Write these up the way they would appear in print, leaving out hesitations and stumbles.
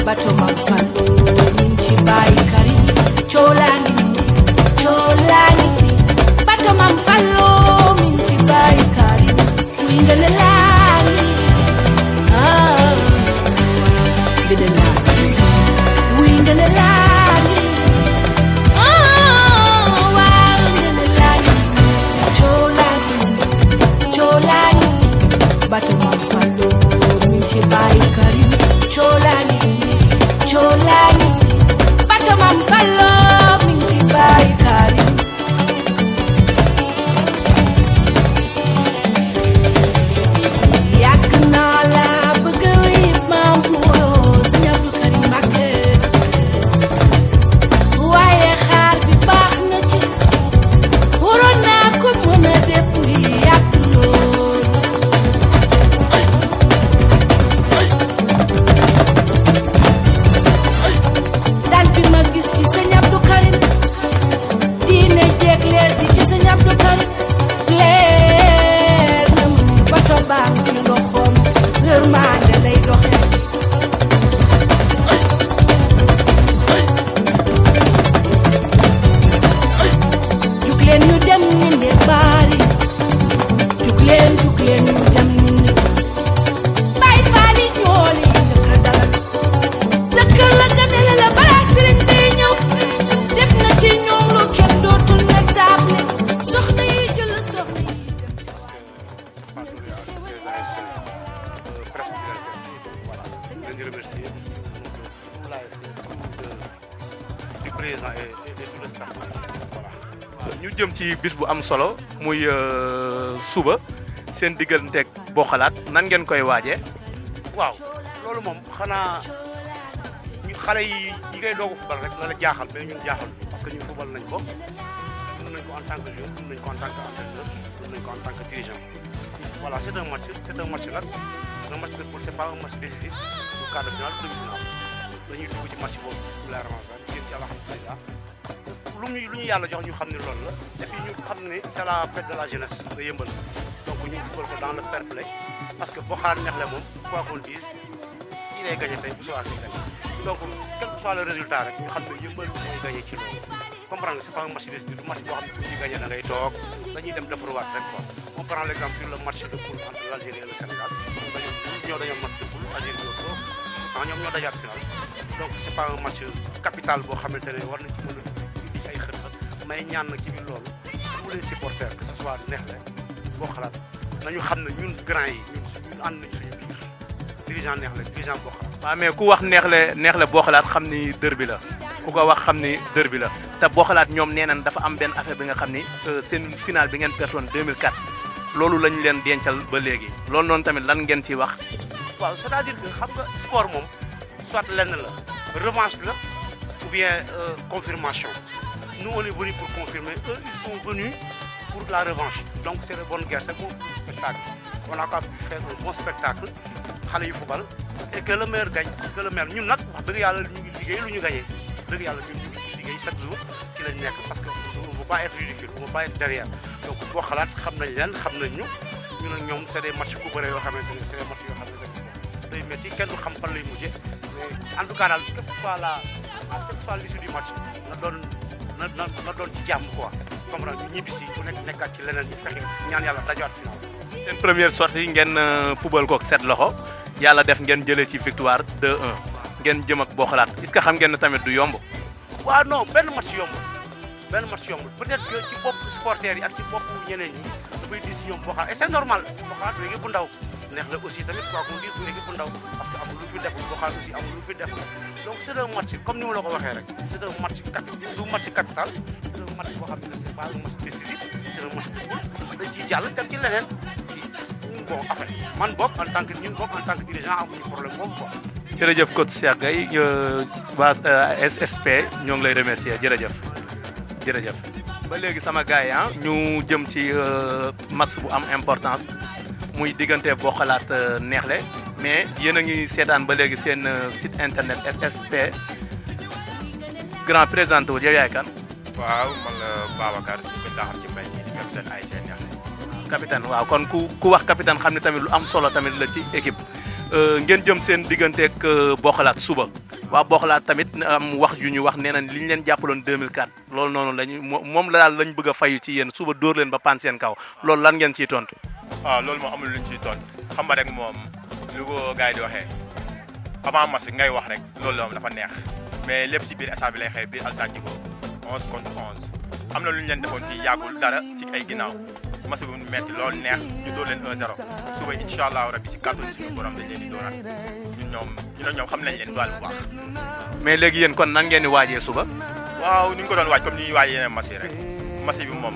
bato mam fallo min ci bayi karim cholani bato mam fallo min ci bayi karim wingale lani dede lani wingale lani wingale lani cholani bato mam fallo min ci bayi karim cholani bato mam fallo min ci bayi karim yak naa la bëgg wi mam puyo Sëñ Abdou Karim Mbacké waaye xaar bi baax na ci waroon naa ko mën a def yàgg lool daan bi ma gis ci Sëñ Abdou Karim diine jeeg leer di ci Sëñ Abdou Karim leer na mu bato baax ci loxoom yërmande lay doxe jug leen ñu dem ni ne baari jug leen ñu dem ni ne bay faali ñooli dëkk dalal dëkk la ganale la balaa sëriñ bi ñëw def na ci ñoom lu kenn dootul ne taable soxna yi jël soxna yi du président et tout le staff. Voilà. Ñu jëm ci bis bu am solo muy suba seen digganteeg boo xalaat nan ngeen koy waajee. waaw loolu moom xanaa ñu xale yi ngay doog a fubal rek la la jaaxal mais ñun jaaxal parce que ñun fubal nañ ko mën nañ ko en tant que joueur mën nañ ko en tant que entraîneur mën nañ ko en tant que dirigeant. voilà c'est un match nag c'est un match de poule c'est pas un match décisif du quart de finale demi-finale dañuy dugg ci match boobu la revanche la jëm ci alhamdulilah lu ñu yàlla jox ñu xam ne loolu la et puis ñu xam ne c'est la fête de la jeunesse nga yëmbal donc ñu fubal ko dans le fair play parce que boo xaar neex la moom quoi qu'on dise kii lay gagné tey bu soobee day gagné donc quel que soit le résultat rek ñu xam ne yëmbal mooy gagné ci loolu comprendre nga c'est pas un match décisif du match boo xam ne ku ci gagné da ngay toog dañuy dem defaruwaat rek quoi. On prend l'exemple sur le match de poule entre l'Algérie et le Sénégal dañoo match de poule Algérie ñoo ko pourtant ñoom ñoo dajaat final donc c'est pas un match capital boo xamante ne war nañ ci mën a indi ay xët-xët may ñaan nag ci biir loolu tous les supporters que ce soit Neexle boo xalaat nañu xam ne ñun grand yi ñun ànd nañ suñu biir dirigeant Neexle dirigeant boo xalaat. waaw mais ku wax neexle boo xalaat xam ni derby la ku ko wax xam ni derby la te boo xalaat ñoom nee nañ dafa am benn affaire bi nga xam ni seen final bi ngeen pertoon 2004 loolu lañ leen dencal ba léegi loolu noonu tamit lan ngeen ciy wax. waaw c'est-à-dire que xam nga sport moom soit lenn la revanche la ou bien confirmation nous on est venu pour confirmer eux ils sont venus pour la revanche donc c'est une bonne guerre c'est un bon spectacle on a pas pu faire un bon spectacle xale yu football et que le meilleur gagne que le meilleur ñun nag wax dëgg yàlla ñu ngi liggéey lu ñu gagné dëgg yàlla ñun ñu ngi liggéey chaque jour ci lañ nekk parce que on ne veut pas être ridicule on ne veut pas être derrière donc boo xalaat xam nañ leen xam nañ ñu ñu ne ñoom c'est des matchs ku bëre yoo xamante ne c'est des matchs yoo xamante ne day métti kenn du xam fan lay mujjee mais en tout cas daal quelle que soit l'issue du match na doon ci jàmm quoi comprendre ñu ñibbisi ku nekkaat ci leneen ñu fexe ñaan yàlla dajawaat final. seen première sortie ngeen fubal koog 7 loxo yàlla def ngeen jëlee ci victoire 2-1 ngeen jëm ak boo xalaat est-ce que xam ngeen ne tamit du yomb. waaw non benn match yombul peut-être que ci bopp supporters yi ak ci bopp ñeneen ñi dafay dis ñoom boo xalaat et c'est normal boo xalaat du équipe bu ndaw neex la aussi tamit quoi qu'on dise du équipe bu ndaw parce que amul lu fi def boo xalaat aussi amul lu fi def donc c'est un match comme ni ma la ko waxee rek c'est un match capital c'est un match boo xam ne c'est pas un match décisif c'est un match dañ ciy jàll dem ci leneen ñun bon après man boog en tant que dirigeant amuñu problème boobu quoi. jërëjëf coach Cheikh Gueye waa SSP ñoo ngi lay remercier jërëjëf. ba léegi sama gars yi ñu jëm ci match bu am importance muy diggante boo xalaat Neexle mais yéen a ngi seetaan ba léegi seen site internet SSP grand présenté wu yow yaay kan. waaw man la Babacar ñu ko taxam ci mbay mi di capitaine ASC Neexle. capitaine waaw kon ku wax capitaine xam ne tamit lu am solo tamit la ci équipe ngeen jëm seen digganteeg boo xalaat suba waa Boxlaat tamit am wax ju ñu wax nee nañ li ñu leen jàppaloon 2004 loolu noonu lañu moom la daal lañ bëgg a fayu ci yéen suba dóor leen ba pan seen kaw loolu lan ngeen ciy tontu. waaw loolu moom amul luñ ciy tontu xam nga rek moom lu ko gars yi di waxee avant match ngay wax rek loolu moom dafa neex mais lépp si biir stade bi lay xëy biir Alassane Djigo 11 contre 11 am na lu ñu leen defoon fii yàggul dara ci ay ginnaaw match bu metti loolu neex ñu dóor leen 1-0 suba incha allah rabbi si kàttanu suñu borom dañ leen di dóoraat ñun xam nañ leen doole bu baax. mais léegi yéen kon nan ngeen di waajee suba. waaw ni ñu ko doon waaj comme ni ñuy waaj yeneen match yi rek match bi moom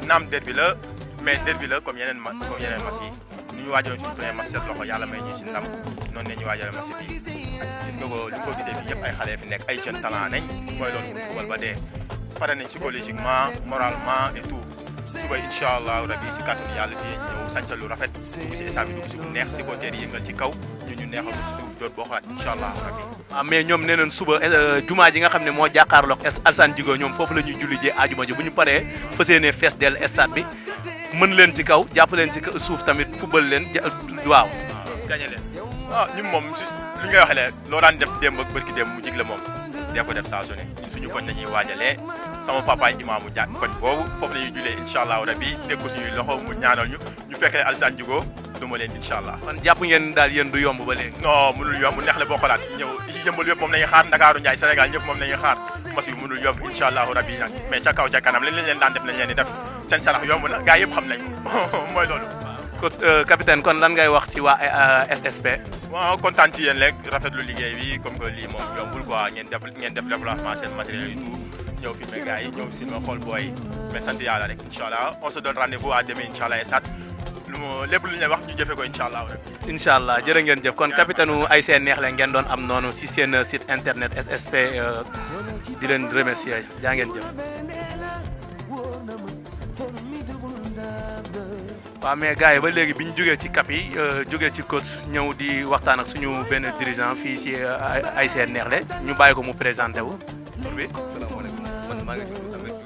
naam derby la mais derby la comme yeneen match yi ni ñu waajaloon suñu premier match seet loxo yàlla may ñu si ndam noonu la ñuy waajale match bi gis nga ko li ko gisee fii yëpp ay xale fi nekk ay jeunes talent nañ mooy loolu pour football ba dee pare nañ psychologiquement moralement et tout suba incha allah rabi si kàttanu yàlla di ñëw sàncal lu rafet dugg si stade bi dugg si lu neex si côté yi yëngal ci kaw ñu neexal si suuf doot boo xalaat incha allah rabi. waaw mais ñoom nee nañ suba jumaa ji nga xam ne moo jàkkaarloog Alassane Djigo ñoom foofu la ñuy julli jee ajuma ji bu ñu paree fas yéenee fees dell stade bi mën leen ci kaw jàpp leen ci suuf tamit football leen waaw. gañe leen. waaw ñun moom si li ngay waxee loo daan def démb ak bërki démb mu jig la moom dee ko def saa su ne ñun suñu koñ lañuy waajalee sama papa imaamu ja koñ boobu foofu la ñuy jullee incha allah rabi dégg ko suñuy loxo mu ñaanal ñu fekkee Alassane Djigo duma leen incha allah. kon jàpp ngeen daal yéen du yomb ba léegi. non mënul yomb neex la boo xalaat ñëw ci jëmbal yëpp moom nañuy xaar Ndakaaru Ndiaye Sénégal ñëpp moom nañuy xaar mas bi mënul yomb incha allah rabi nag mais ca kaw ca kanam lañ leen daan def lañ leen di def seen sarax yomb na gars yëpp xam nañ mooy loolu. coach capitaine kon lan ngay wax ci waa SSP. waaw kontaan ci yéen rek rafetlu liggéey bi comme que lii moom yombul quoi ngeen def développement seen matériel yi tout ñëw filmer gars yi ñëw filmer xool booy mais sant yàlla rek incha allah on se donne rendez-vous à demain incha allah esat lépp lu ñu leen wax ñu jëfee ko incha allah rek. incha allah jërë ngeen jëf kon capitaine u ay seen neex la ngeen doon am noonu ci seen site internet SSP di leen remercier jaa ngeen jëf. waaw mais gars yi ba léegi bi ñu jógee ci cap yi jógee ci coach ñëw di waxtaan ak suñu benn dirigeant fii ci ay seen neex le ñu bàyyi ko mu présenté wu tur bi. salaamaaleykum man maa ngi tudd Ameth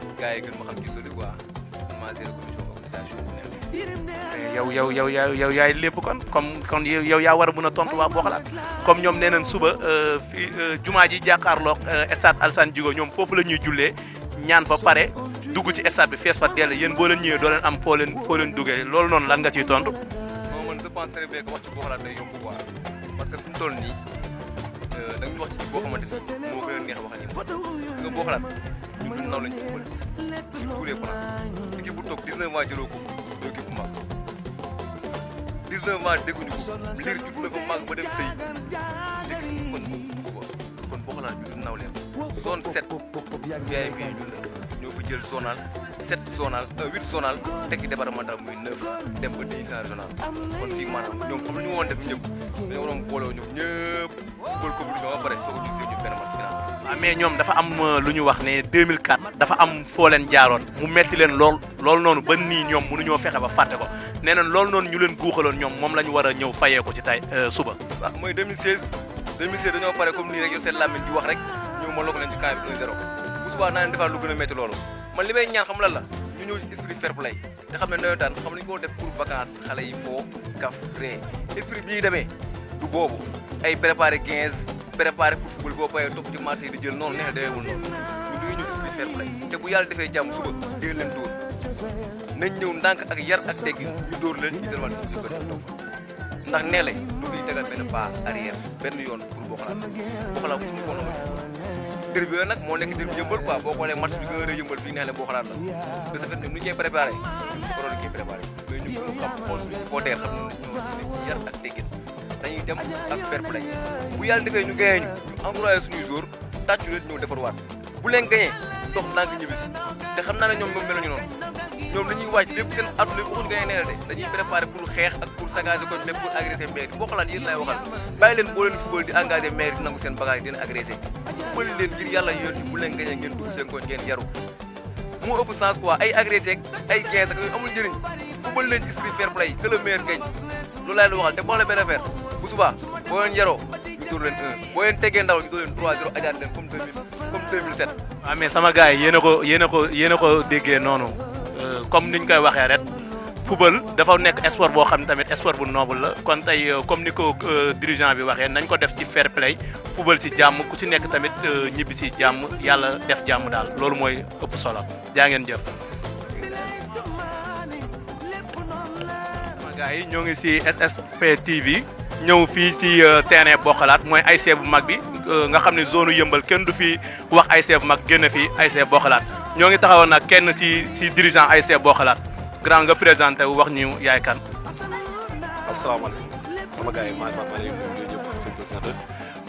Diouf gars yi gën ma xam ci Sodi quoi maa géré commission organisation bu neex. yow yaay lépp kon yow yaa war a mën a tontu waa Boxlaat comme ñoom nee nañ suba fii jumaa ji jàkkaarloog stade Alassane Djigo ñoom foofu la ñuy jullee ñaan fa pare dugg ci stade bi fees fa dell yéen boo leen ñëwee doo leen am foo leen duggee loolu noonu lan nga ciy tontu. non man je pense très bien que wax ci Boxlaat day yomb quoi parce que fi mu toll nii da nga ñu wax ci boo xamante ni moo gën a neex wax ak yéen nga Boxlaat ñun duñu naw lañ ci football ci tous les plans équipe bu toog 19 ans jëloo ko doo équipe bu mag 19 ans dégguñu ko liir judd na ko mag ba dem sëy dégg kon Boxlaat ñu duñu naw leen zone 7 VIP ñun ñoo fa jël zonal 7 zonal 8 zonal tekki départemental muy 9 dem ba 10 régional kon fii maanaam ñoom xam lu ñu woon def ñëpp dañoo waroon booloo ñoom ñëpp bool compétition ba pare soo ko gisee ñu benn match final. waaw mais ñoom dafa am lu ñu wax ne 2004 dafa am foo leen jaaroon mu metti leen loolu noonu ba nii ñoom mënuñoo fexe ba fàtte ko nee nañ loolu noonu ñu leen guuxaloon ñoom moom la ñu war a ñëw fayee ko ci tey suba. waaw mooy 2016 dañoo pare comme nii rek yor seen làmmiñ di wax rek ñëw ma loo ko leen ci camp bi 1-0 bu subaa naa leen defaat lu gën a métti loolu man li may ñaan xam lan la ñu ñëw ci esprit fair play te xam ne nawetaan xam nañu ko def pour vacances xale yi foo kaf ree esprit bi ñuy demee du boobu ay préparé 15 préparé pour football boo paree topp ci marché yi di jël noonu neex na demeewul noonu ñu duñu ñëw esprit fair play te bu yàlla defee jàmm suba dégg leen dóor nañ ñëw ndànk ak yar ak teggi ñu dóor leen ñu delluwaat ñu ko toog ndax nee lay du ñuy tegal benn pas arrière benn yoon pour Boxlaat bu suñu ko noonu dër bi nag moo nekk dër bi yëmbal quoi boo xoolee match bi gën a rëy yëmbal fii neex na Boxlaat la de ce fait nag nu ñu koy préparé waroon koy préparé mais ñu ko xam xool suñu supporter xam ne ñoo nekk yar ak teggin dañuy dem ak fair play bu yàlla defee ñu gagné ñu encouragé suñuy joueurs tàccu leen ñëw defarwaat bu leen gagné dox ndànk ñibbi si te xam naa ne ñoom meluñu noonu ñoom dañuy wàcc lépp seen àdduna bi waxuñu gagné neex de dañuy préparé pour xeex ak pour sagager ko mais pour agresser maire yi Boxlaat yéen laay waxal bàyyi leen boo leen football di engagé maire di nangu seen bagage di leen agressé bëli leen ngir yàlla yoon bu leen gagné ngeen dugg seen koñ ngeen yaru moo ëpp sens quoi ay agressé ak ay 15 ak yooyu amul njëriñ football leen esprit fair play que le meilleur gagne loolu laay la waxal te boo leen benn affaire bu subaa boo leen yaroo ñu dóor leen 1 boo leen teggee ndaw ñu dóor leen 3-0 ajaat leen comme 2007. waaw mais sama gars yi yéen a ko déggee noonu comme niñ koy waxee rek football dafa nekk sport boo xam ne tamit sport bu noble la kon tey comme ni ko dirigeant bi waxee nañ ko def ci fair play football ci jàmm ku ci nekk tamit ñibbi si jàmm yàlla def jàmm daal loolu mooy ëpp solo jaa ngeen jëf. gars yi ñoo ngi si SSP TV ñëw fii ci terrain Boxalaat mooy ASC bu mag bi nga xam ne zone yëmbal kenn du fi wax ASC bu mag génn fi ASC Boxalaat ñoo ngi taxawoon nag kenn si dirigeant ASC Boxalaat grand nga présenté wu wax ñu yaay kan. asalaamaaleykum sama gars yi maa ngi leen di nuyu ñëpp seen président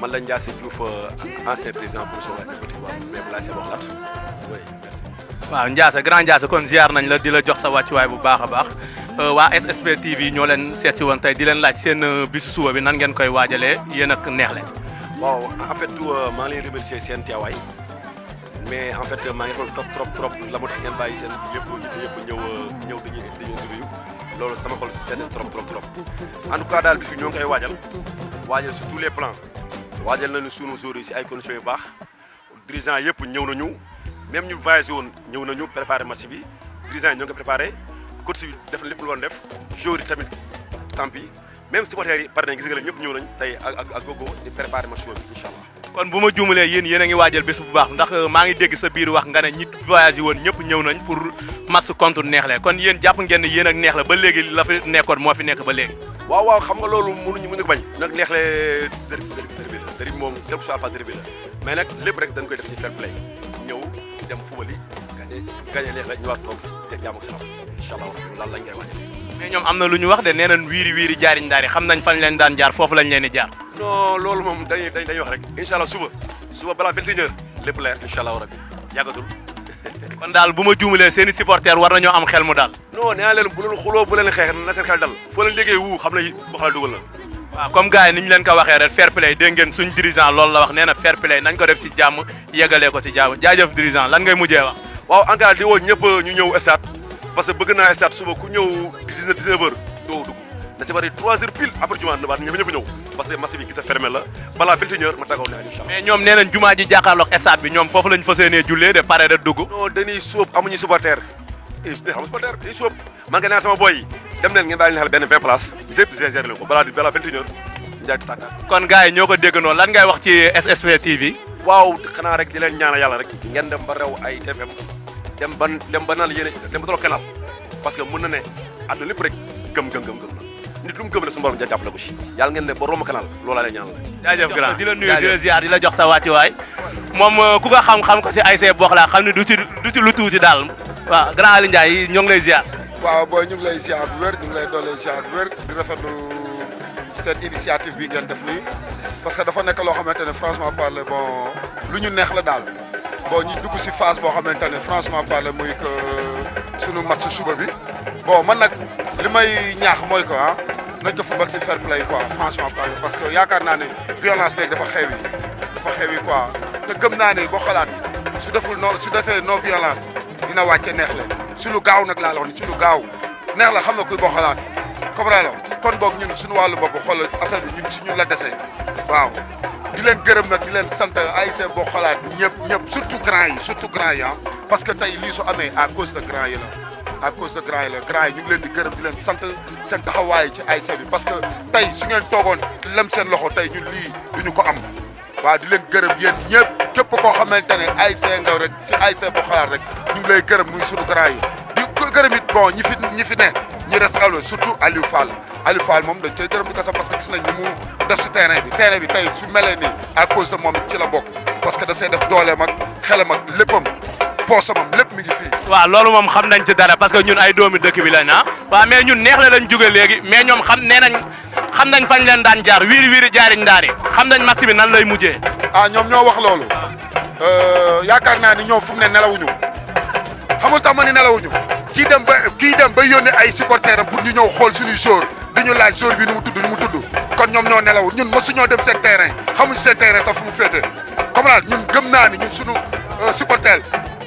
man la Ndiasse Diouf ancien président commission exécutive mais bu ASC Boxalaat oui merci. waaw Ndiasse grand Ndiasse kon ziar nañ la di la jox sa wàccuwaay bu baax a baax. waa SSP TV ñoo leen seet si woon tey di leen laaj seen bisu suba bi nan ngeen koy waajalee yéen ak Neexle. waaw en fait maa ngi leen remercier seen teewaay mais en fait maa ngi xool trop la moo tax ngeen bàyyi seen yëpp ñëw dañuy nuyu loolu sama xol sedd trop en tout cas daal bis bi ñoo ngi koy waajal sur tous les plans waajal nañu sunu joueurs yi si ay conditions yu baax dirigeants yëpp ñëw nañu même ñu voyagé woon ñëw nañu préparé match bi dirigeants yi ñoo ngi ko préparé. coach bi def na lépp lu woon def joueurs yi tamit tant pis même supporters yi pare nañ gis nga leen ñëpp ñëw nañ tey ak gogo di préparer match bi incha allah. kon bu ma juumalee yéen a ngi waajal bés bu baax ndax maa ngi dégg sa biir wax nga ne ñi voyagé woon ñëpp ñëw nañ pour match contre Neexle kon yéen jàpp ngeen ne yéen ak Neexle ba léegi la fi nekkoon moo fi nekk ba léegi. waaw xam nga loolu mënuñu ko bañ nag Neexle dërbi moom quel que soit alpha dërbi la mais nag lépp rek dañ koy def ci fair play ñëw dem fubal yi gagné Neexle ñëwaat toog te jàmm ak salaam incha allah lan lañ koy waajal. mais ñoom am na lu ñu wax de nee nañ wiiri jaariñ ndaari xam nañ fan leen daan jaar foofu lañ leen di jaar. non loolu moom dañuy wax rek incha allah suba balaa 21h lépp leer incha allah rabbi yàggatul. kon daal bu ma juumalee seen i supporters war nañoo am xel mu daal. non nee naa leen bu leen xuloo bu leen xeex na seen xel dal foo leen déggee xam na Boxalaat dugal na. waaw comme gars yi ni ñu leen ko waxee rek fair play dégg ngeen suñ dirigeant loolu la wax nee na fair play nañ ko def si jàmm yeggalee ko si jàmm jaajëf dirigeant lan ngay mujjee wax. waaw en tout cas di woo ñëpp ñu ñëw stade parce que bëgg naa stade suba ku ñëw 19h doo dugg na si bari 3h pile après jumaa na baat ñëpp ñëw parce que match bi gis a fermé la balaa 21h ma tàggoo ne incha allah. mais ñoom nee nañ jumaa ji jàkkaarloog stade bi ñoom foofu lañ fas yéenee jullee de pare de dugg. non dañuy sóob amuñu supporter xam supporter dañuy sóob man nga naa sama boy yi dem leen ngeen daal di xel benn 20 places yëpp géré leen ko balaa 21h njaay tàggat. kon gars yi ñoo ko déggandoo lan ngay wax ci SSP TV. waaw xanaa rek di leen ñaanal yàlla rek ngeen dem ba rew ay TFM dem ba naan yéen dem ba trop canal parce que mën na ne àdduna lépp rek gëm na nit lu mu gëm rek su borom jàppale ko si yàlla ngeen ne ba romb canal loolaa lay ñaanal. jaajëf grand di la nuyu di la ziar di la jox sa wàccuwaay moom ku ko xam ko si ASC Boxalaat xam ne du ci lu tuuti daal waaw grand Aliou Ndiaye ñoo ngi lay ziar. waaw booy ñu ngi lay ziar bu wér ñu ngi lay doole ziar bu wér di rafetlu seen initiative bi ngeen def nii parce que dafa nekk loo xamante ne franchement parler bon lu ñu neex la daal bon ñu dugg si phase boo xamante ne franchement parler muy que sunu match suba bi bon man nag li may ñaax mooy que nañ ko football si fair play quoi franchement parler parce que yaakaar naa ne violence léegi dafa xewi quoi te gëm naa ne Boxalaat su defee non violence dina wàcce Neexle su lu gaaw nag laa la wax ni su lu gaaw Neexle xam na kuy Boxalaat comprendre la kon boog ñun suñu wàllu bopp xoolal affaire bi ñun si ñun la dese waaw di leen gërëm nag di leen sant ASC Boxalaat ñëpp surtout grand yi parce que tey lii su amee à cause de grand yi la grand yi ñu ngi leen di gërëm di leen sant seen taxawaay ci ASC bi parce que tey su ngeen toogoon lem seen loxo tey ñun lii duñu ko am waaw di leen gërëm yéen ñëpp képp koo xamante ne ASC nga rek ci ASC Boxalaat rek ñu ngi lay gërëm muy sunu grand yi di ko gërëm it bon ñi fi ne ñi resal surtout Aliou Fall moom dañ koy gërëm di ko sax parce que gis nañ ni mu def si terrain bi tey su melee ni à cause de moom ci la bokk parce que da see def dooleem ak xelam ak léppam poosamam lépp mi ngi fii. waaw loolu moom xam nañ ci dara parce que ñun ay doomi dëkk bi lañ waaw mais ñun Neexle lañ jóge léegi mais ñoom xam nañ fañ leen daan jaar wiiri jaariñ ndaari xam nañ match bi nan lay mujjee. ñoom ñoo wax loolu yaakaar naa ni ñoom fu mu ne nelawuñu xamul tax ma ni nelawuñu kii dem ba yónnee ay supporters am pour ñu ñëw xool suñuy jour di ñu laaj jour bi nu mu tudd kon ñoom ñoo nelawul ñun mësuñoo dem seen terrain xamuñ seen terrain sax fu mu féete comme daal ñun gëm naa ni ñun suñu supporters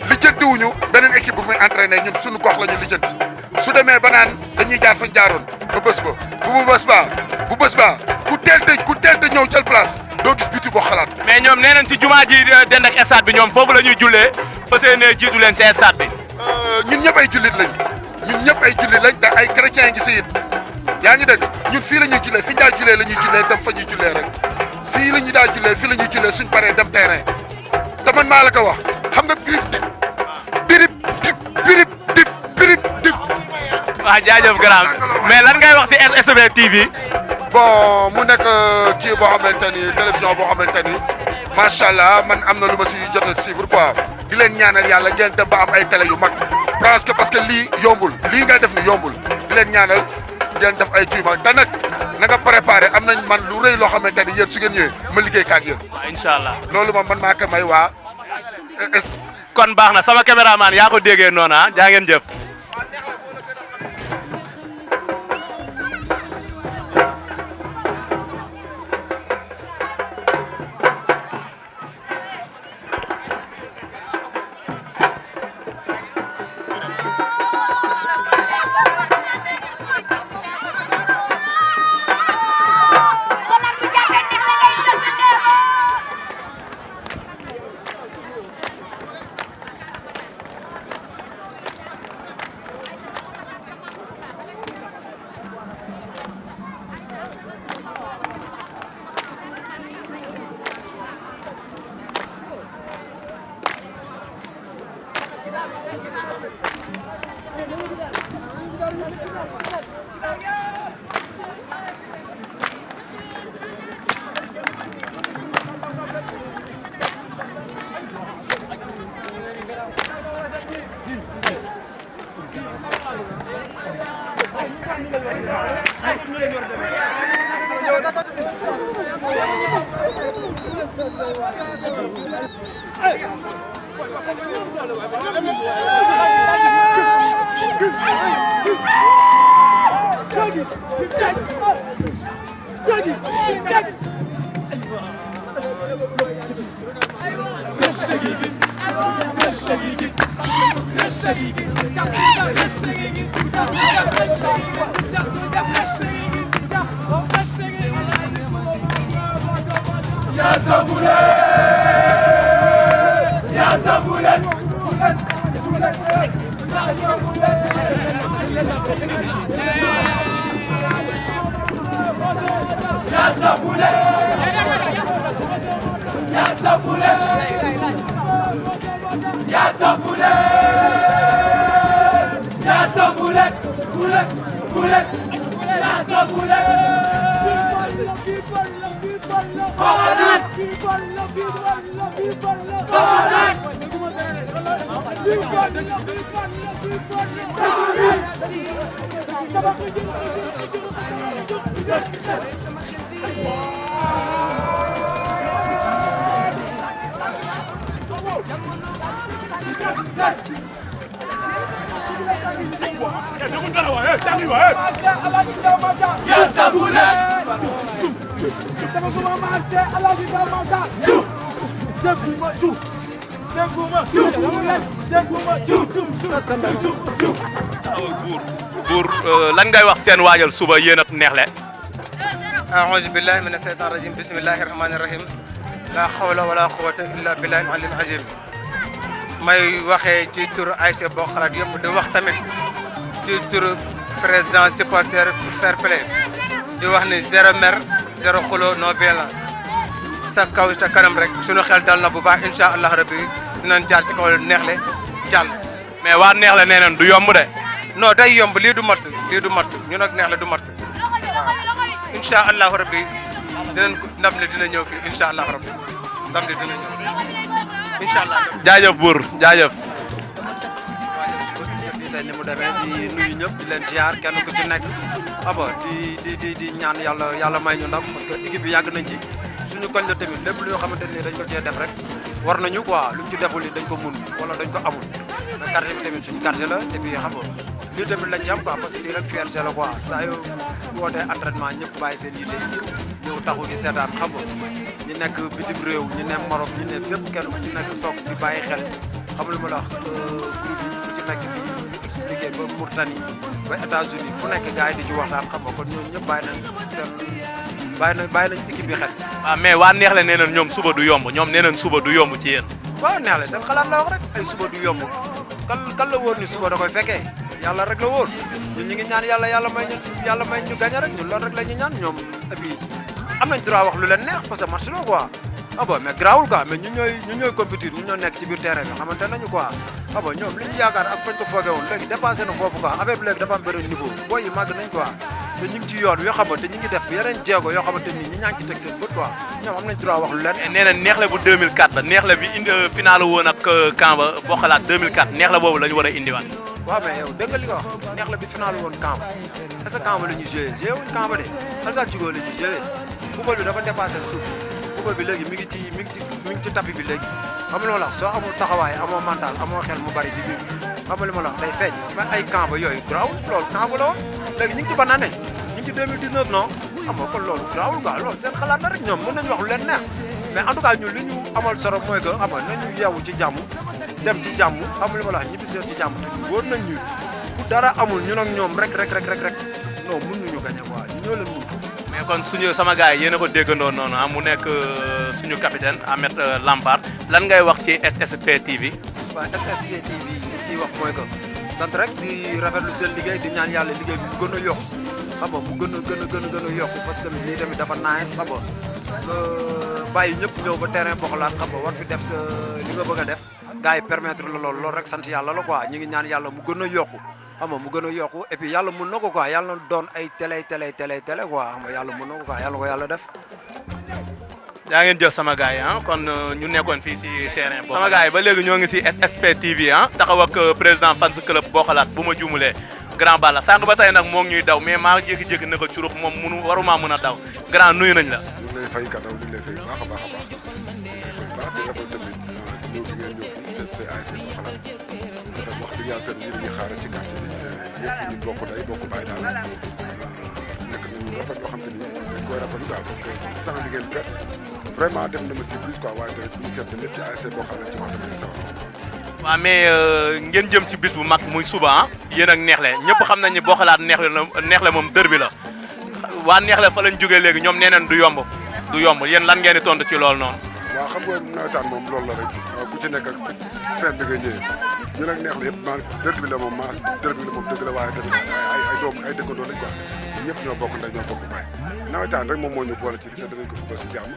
lijjantiwuñu beneen équipe bu muy entraîné ñun suñu gox la ñu lijjanti su demee ba naan dañuy jaar fañ jaaroon ba bés ba bu bés ba ku teel te ñëw jël place doo gis biti Boxalaat. mais ñoom nee nañ si jumaa ji dend ak stade bi ñoom foofu la ñuy jullee fas yéenee jiitu leen si stade bi. ñun ñëpp ay jullit lañ ñun ñëpp ay julli lañ te ay chrétien ngi si it yaa ngi dégg ñun fii la ñuy jullee fi ñu daa jullee la ñuy jullee dem fa ñuy jullee rek fii la ñu daa jullee fii la ñuy jullee suñ paree dem terrain te man maa la ko wax xam nga birib dip waaw jaajëf grand mais lan ngay wax ci SSB TV. bon mu nekk kii boo xamante ni télévision boo xamante ni macha allah man am na lu ma si jot a suivre quoi di leen ñaanal yàlla ngeen dem ba am ay télé yu mag parce que lii yombul lii ngay def ni yombul di leen ñaanal ngeen def ay kii mag te nag na nga préparé am nañ man lu rëy loo xamante ni yéen su ngeen ñëwee ma liggéey kaak yéen. waaw incha allah loolu moom man maa ko may waa kon baax na sama caméraman yaa ko déggee noonu ah jaa ngeen jëf. buur lan ngay wax seen waajal suba yéen ak Neexle. a'uuzu billahi mina shaytaani rajiim bismillahi rahmaani rahiim la hawla wala quwwata illa billahi al-aliyyil azim may waxee ci turu ASC Bokk Xalaat yëpp di wax tamit ci turu président supporter fair play di wax ni zéro mer zéro xulo non violence sa kaw sa kanam rek sunu xel dal na bu baax incha allah rabbi dinañ jaar ci kaw Neexle jàll. mais waa Neexle nee nañ du yomb de. non day yomb lii du match ñun ak Neexle du match waaw incha allah rabbi dinañ ko ndam li dina ñëw fii incha allah rabbi ndam li dina ñëw incha allah. jaajëf buur jaajëf. tey ni mu demee di nuyu ñëpp di leen ziar kenn ku ci nekk xam nga di ñaan yàlla may ñu ndam parce que équipe bi yàgg nañ ci suñu koñ la tamit lépp loo xamante ni dañ ko cee def rek war nañu quoi luñ ci deful dañ ko mun wala dañ ko amul mais quartier bi tamit suñu quartier la et puis xam nga lii tamit lañ ci am quoi parce que lii rek fierté la quoi saa yoo wootee entraînement ñëpp bàyyi seen yite ñëw taxu di seetaan xam nga ñu nekk bitim réew ñu ne Maroc ñu ne fépp kenn ku ci nekk toog di bàyyi xel xam lu ma la wax groupe yi ku ci nekk di expliqué ba Mauritanie ba États-Unis fu nekk gars yi di ci waxtaan xam nga kon ñooñu ñëpp bàyyi nañ équipe bi xel. waaw mais waa Neexle nee nañ ñoom suba du yomb ñoom nee nañ suba du yomb ci yéen. waaw Neexle seen xalaat la wax rek ay suba du yomb kan la wóor ni suba da koy fekkee yàlla rek la wóor ñun ñu ngi ñaan yàlla may ñu gagné rek ñun loolu rek la ñu ñaan ñoom et puis am nañ droit wax lu leen neex parce que match la quoi ah bon mais grawul quoi mais ñun ñooy compétir ñun ñoo nekk ci biir terrain bi xamante nañu quoi ah bon ñoom li ñu yaakaar ak fañ ko foogee woon léegi dépassé na foofu quoi affaire bi léegi dafa am benn niveau booy yi màgg nañ quoi te ñu ngi ci yoon yoo xamante ñu ngi def yeneen jéego yoo xamante ni ñi ñaa ngi ci teg seen bët quoi ñoom am nañ droit wax lu leen nee na neexle bu 2004 la neexle bi indi final woon ak camp ba boo xalaat 2004 neexle boobu la ñu war a indiwaat. waaw mais yow dégg nga li nga wax neex la bi final woon camp est-ce que camp ba la ñuy joué wuñ camp ba de Alassane Djigo la ñuy joué football bi dafa dépassé suuf football bi léegi mi ngi ci tapis bi léegi xam nga li ma la wax soo amul taxawaay amoo mental amoo xel mu bari ci biir xam nga li ma la wax day feeñ mais ay camp ba yooyu grawul loolu camp ba la woon léegi ñu ngi ci ban année ñu ngi ci 2019 non xam nga kon loolu grawul quoi loolu seen xalaat la rek ñoom mën nañu wax lu leen neex mais en tout cas ñun li ñu amal solo mooy que xam nga nañu yeewu ci jàmm dem ci jàmm xam nga li ma la wax ñibbi seet ci jàmm te wóor nañ ñu bu dara amul ñun ak ñoom rek non mën nañu gagné quoi ñoo leen mun mais kon suñu sama gars yi yéen a ko déggandoo noonu mu nekk suñu capitaine Ahmed Lampard lan ngay wax ci SSP TV. waaw SSP TV li ciy wax mooy que sant rek di rafetlu seen liggéey di ñaan yàlla liggéey bi mu gën a yokku xam nga mu gën a yokku parce que tamit lii tamit dafa naaj xam nga bàyyi ñëpp ñëw ba terrain boxalaat xam nga war fi def sa li nga bëgg a def gars yi permettre la loolu rek sant yàlla la quoi ñu ngi ñaan yàlla mu gën a yokku xam nga mu gën a yokku et puis yàlla mën na ko quoi yàlla na doon ay télé quoi xam nga yàlla mën na ko quoi yàlla ko yàlla def. yaa ngeen jëf sama gars yi kon ñu nekkoon fii si terrain boo sama gars yi ba léegi ñoo ngi si SSP TV taxaw ak président fans club boo xalaat bu ma juumulee grand Balla sànq ba tey nag moo ngi ñuy daw mais maa jékki-jékki na ko curux moom waruma mën a daw grand nuyu nañ la. ñu ngi lay fay kàddaw ñu ngi lay fay baax a baax di rafetlu tamit ñëw bi ngeen ñëw fii SSP ASC boo xalaat dafa wax dëgg yàlla tamit ñu xaaral ci quartier bi yëpp ñu bokk day bokk bàyyi daal nekk nañu rafet loo xam te ni dañ koy rafetlu daal parce que temps li ngeen perte vraiment def na ma surprise quoi waaye tamit bu ñu seet lépp ci ASC boo xam ne ci wax dëgg sawar. waaw mais ngeen jëm ci bis bu mag muy suba yéen ak neexle ñëpp xam nañ ni boo xalaat neexle moom dër bi la waa neexle fa lañ jógee léegi ñoom nee nañ du yomb yéen lan ngeen di tontu ci loolu noonu. waaw xam nga nawetaan moom loolu la rek ku ci nekk ak fin bi nga ñëwee ñun ak neexle yëpp dër bi la moom dëgg la waaye tamit ay doom ay dëkkandoo lañ quoi ñëpp ñoo bokk ndey ñoo bokk baay nawetaan rek moom moo ñu boole ci li te danañ ko football si jàmm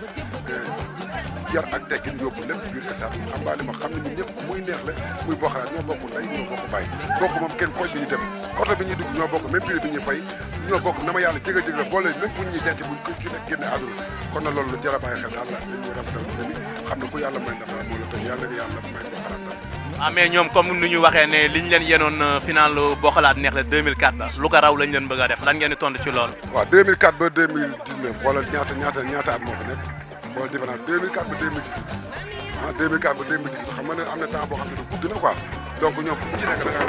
yar ak teggin yóbbu lépp biir stade xam nga li ma xam ne ñun ñëpp muy neexle muy boo xalaat ñoo bokk ndey ñoo bokk baay bokk moom kenn koñ bi ñu dem oto bi ñuy dugg ñoo bokk même prix bi ñuy fay ñoo bokk na ma yàlla jégal la boole même buñ ñuy denc buñ ko ci nekk génne àdduna kon na loolu jar a bàyyi xel daal la dañuy rafetal ni xam ne ku yàlla may ndam moo la tey yàlla nga yàlla may boo xalaat ah mais ñoom comme ni ñu waxee ne liñ leen yenoon final boo xalaat neexle 2004 la lu ko raw lañ leen bëgg a def lan ngeen di tontu ci loolu. waaw 2004 ba 2019 xoolal ñaata at moo fa nekk xoolal différence 2004 ba 2018 2004 ba 2018 xam nga ne am na temps boo xam ne gudd na quoi donc ñoom ku ci nekk da ngaa